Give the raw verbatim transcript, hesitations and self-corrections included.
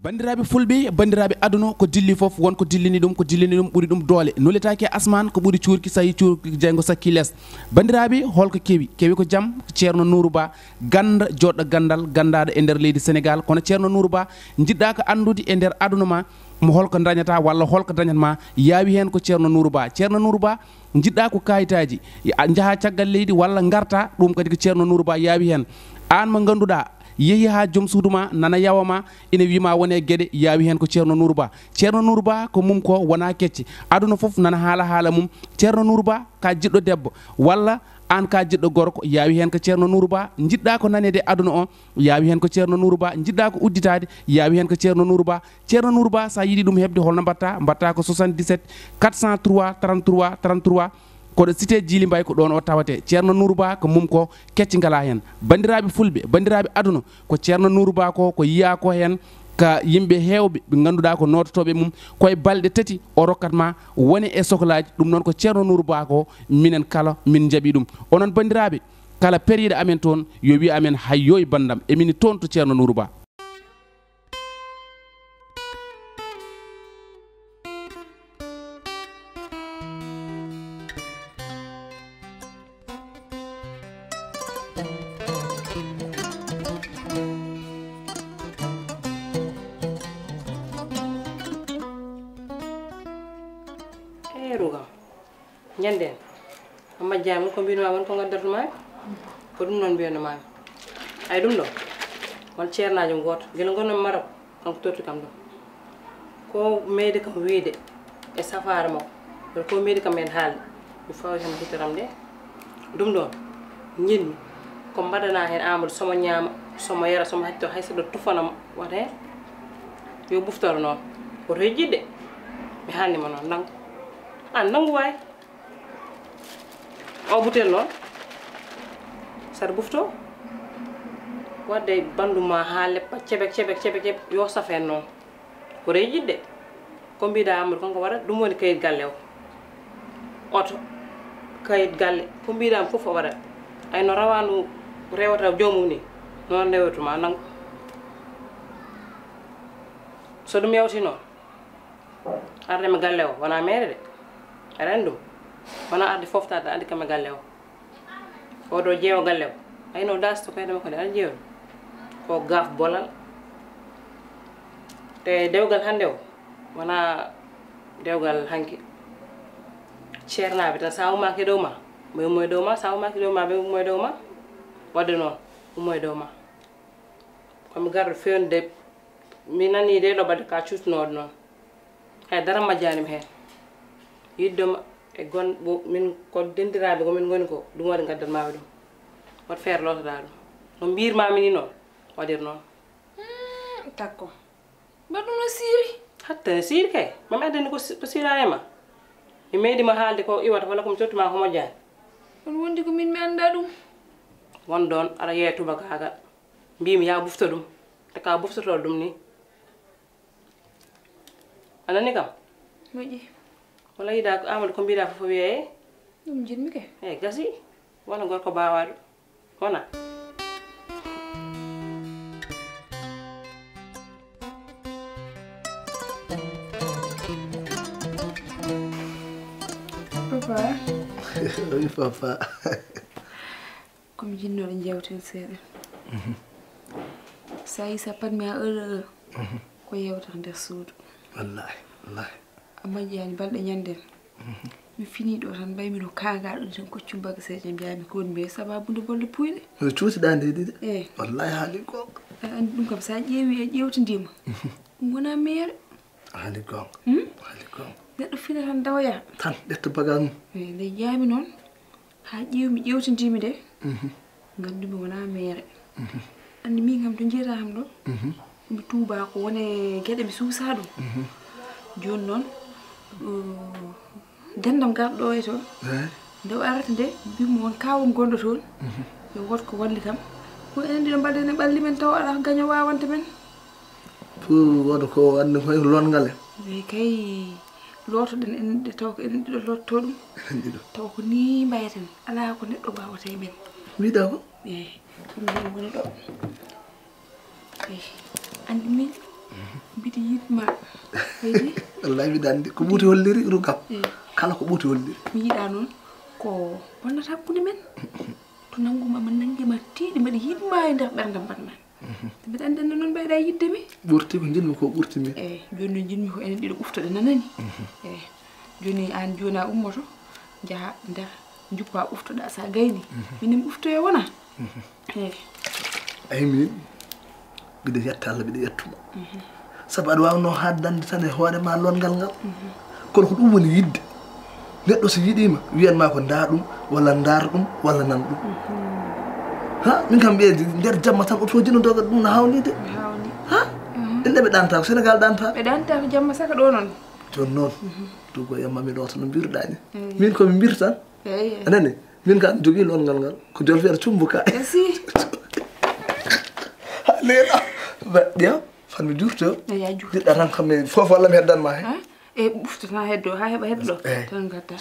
Banndiraaɓe fulɓe, banndiraaɓe aduna, ko dilli fof won ko dillini ɗum, ko dillini ɗum ɓuri ɗum doole. Nuletaake e asmaan ko ɓuri cuurki, so yii cuurki jeyngo sakkii lees. Banndiraaɓe, holko kewi? Kewi ko jam, ko Ceerno Nuuru Ba, gannda, joɗɗo ganndal, ganndaaɗo e nder leydi Senegaal. Kono Ceerno Nuuru Ba, njiɗɗaa ko anndude e nder aduna ma, mo holko dañata walla holko dañat ma, yaawi heen ko Ceerno Nuuru Ba. Ceerno Nuuru Ba, njiɗɗaa ko kayitaaji, a njaha caggal leydi walla ngarta, ɗum kadi ko Ceerno Nuuru Ba yaawi heen. Aan mo ngannduɗaa, yehi haa joom suudu ma, nana yawa ma, ina wii ma wone geɗe, yaawi heen ko Ceerno Nuuru Ba. Ceerno Nuuru Ba ko mum ko wonaa kecce. Aduna fof nana haala haala mum. Ceerno Nuuru Ba ka jiɗɗo debbo, walla aan ka jiɗɗo gorko, yaawi heen ko Ceerno Nuuru Ba. Njiɗɗaa ko naneede aduna o, yaawi heen ko Ceerno Nuuru Ba. Njiɗɗaa ko udditaade, yaawi heen ko Ceerno Nuuru Ba. Ceerno Nuuru Ba, so a yiɗi ɗum heɓde, holno mbaɗtaa? Mbaɗtaa ko soixante-dix-sept quatre cent trois trente-trois trente-trois. Koɗo cité Djily Mbaye, ko ɗoon o tawatee. Ceerno Nuuru Ba ko mum ko kecci ngalaa heen. Banndiraaɓe fulɓe, banndiraaɓe aduna, ko Ceerno Nuuru Ba ko, ko yiyaa ko heen ka yimɓe heewɓe ɓe ngannduɗaa ko noototooɓe mum, koye balɗe tati o rokkat ma wone e soklaaji. Ɗum noon ko Ceerno Nuuru Ba ko, minen kala min njaɓi ɗum. Onon banndiraaɓe, kala periiɗo amen toon, yo wiy amen, "Hayyooy banndam, emin toon to Ceerno Nuuru Ba." Eeru kam. Ñande en, a majjaama, ko mbiinoo won ko ngaddartu maa? Ko ɗum noon mbiyanno maa. Ay, ɗum ɗo, won ceernaajo gooto, gila ngonno Marok, kanko totti kam ɗum. Ko meedi kam wiyde e safaara makko, walla ko meedi kam en haalde, mi fawi heen hitaram nde. Ɗum ɗoon, njiɗmi ko mbaɗanaa heen Amadou, somo ñaama, somo yara, somo haccitoo, hay so ɗo tufana mo, wata heen. Yo ɓuftoro noon, woto hejjitde. Mi haalni mo noon, nanngu. Aan nanngu waay. O butel noon, saɗa ɓuftoo, waɗde banndu ma haa leppa, cebek, cebek, cebek, cebek, yo saf heen noon. Ko reyɗiɗde. Ko mbiɗa Amadou, kanko waɗat, ɗum woni kayit galle o. Oto, kayit galle, ko mbiɗa fof o waɗat. Ay, no rawaandu rewata joomum ni, noon rewatuma, nanngu. So ɗum yawti noon, arde mi galle o, wonaa meere de. Aɗa anndi ɗum? Wonaa arde fooftaade, addi kam e galle o. Oɗo jeewo galle o. Ay, no daas to koyɗe makko de, aɗa jeewo. Ko gaaf bolal. Te dewgal hannde o, wonaa dewgal hanki. Ceernaaɓe tan, sa ummaaki e dow ma, ɓe ummo e dow ma, sa ummaaki e dow ma, ɓe ummo e dow ma. Waɗde noon, ummo e dow ma. Ko mi garɗo feewnude, mi nanii de ɗo ɓadde ka cuusnooɗo noon. Hay dara majjaani mi heen. Yiɗde ma e gon-, bo-, min ko dendiraaɓe ko min ngoni ko, ɗum waɗi ngaddanmaaɓe ɗum. Waɗ feere lootoɗaa ɗum. No mbiirmaami ni noon, waɗir noon. Hmm, takko. Mbaɗ ɗum no siiri? Hatta no siiri kay. Mami addani ko si-, ko siiraani e ma. Mi meeɗi ma haalde ko iwata walla ko mi tottuma ko moƴƴaani. Ɗum wondi ko min mi anndaa ɗum. Won ɗoon, aɗa yeeya tubakaagal. Mbiimi yaa bufta ɗum. Te ka buftotoo ɗum ni. A nani kam? Moƴƴi. Wala yiɗa ko Amadou ko mbiɗa fof o wiya e? Ɗum jiɗmi ke. E gasi. Wona gorko baawaɗo. Wona. Papa. Oui, papa. Ko mi jinnooɗo njeewten seeɗa. Mhm. Sa yi sa patmi à heure, heure, mhm, ko yewtere nder suudu. Wallahi, wallahi. A majjaani balɗe ñanden. Mhm. Mi fini ɗo tan, mbaymi no kaagaaɗo tan, koccum bagaseeje, mbiyami ko woni mbiye sababu nde bolle puyɗe. No cuuti ɗa nde ɗiɗi. Eh. Wallahi haali goonga. Aɗa anndi ɗum kam, sa ƴeewi, a ƴeewtindima. Mhm. Ɗum wona meere. Haali goonga. Hmm? Haali goonga. Neɗɗo fina tan dawoya. Tan ƴetta bagal mum. Eh, nde ƴaami noon, haa ƴeewmi, ƴeewtindimi de. Mhm. Nganndu mi wona meere. Mhm. Anndi min kam to njiyataa kam ɗo. Mhm. Mi tuuba ko wone geɗe mi suusa ɗum. Mhm. Jooni noon, ɗo denndam garɗo e toon. Eh. Nde o arata nde, mbimmo won kaawam gonɗo toon. Mhm. Yo wood ko walli kam. Ko enen ɗiɗo mbaɗen e ɓalli men taw alaa ko gaño waawanta men. Pour wooda ko anndi koye lonngal en. Ɓe kay lootoɗen enen ɗe taw ko enen ɗiɗo lotto ɗum. Enen ɗiɗo. Taw ko ni mbayeten. Alaa ko neɗɗo waawata e men. Mbiɗa ko? Eey, ɗum ɗon woni ɗo. Eey, anndi min. Mhm. Ma, eyyi. Wallahi mbiɗa anndi ko ɓuuti holliri, rugam. Eh. Kala ko ɓuuti holliri. Mi yiɗa noon ko bonnata hakkunde men. To nannguma, ma nanngima tiiɗi, mbaɗi yiɗma e nder ɓerndam mbaɗma. Mbiɗa anndi anne noon mbayɗa yidde mi. Ɓurti ko njiɗmi ko ɓurti min. Eyi, jooni noon njiɗmi ko enen ɗiɗo ɓuftoɗe, nanani? Eyi, jooni aan jooni a ummoto, njaha nder, njuppa ɓuftoɗa, so a gayni, minen ɓuftoyo wona. Eyi. Eyi, min mbiɗa yetta Allah, mbiɗa yettuma. Sabu aɗa waawno haaddande tan e hoore ma lonngal ngal. Kono ko ɗum woni yidde. Neɗɗo so yiɗima, wiyan ma ko nda ɗum, walla ndar ɗum, walla nan ɗum. Ha, min kam ɓeeji nder jamma tan otoji no doga ɗum no hawni de. Ha? Inde ɓe ɗanta ko Sénégal ɗanta. Ɓe ɗanta ko jamma saka ɗo noon. Jooni noon, tugo yamma mi ɗo tan no mbirɗani. Min ko mi mbirtan. Eyi. A nani? Min kam mi jogii lonngal ngal. Ko jolfeere cumbuka. Merci. Ha, leela. Ba, ɗiya, fan mi jurto. Eyi, a jurto. Jiɗɗa tan kam mi fof walla mi heddan ma he. Ha? E ɓuftata heddo, ha heɓa heddo. Eyi. Tan gadda.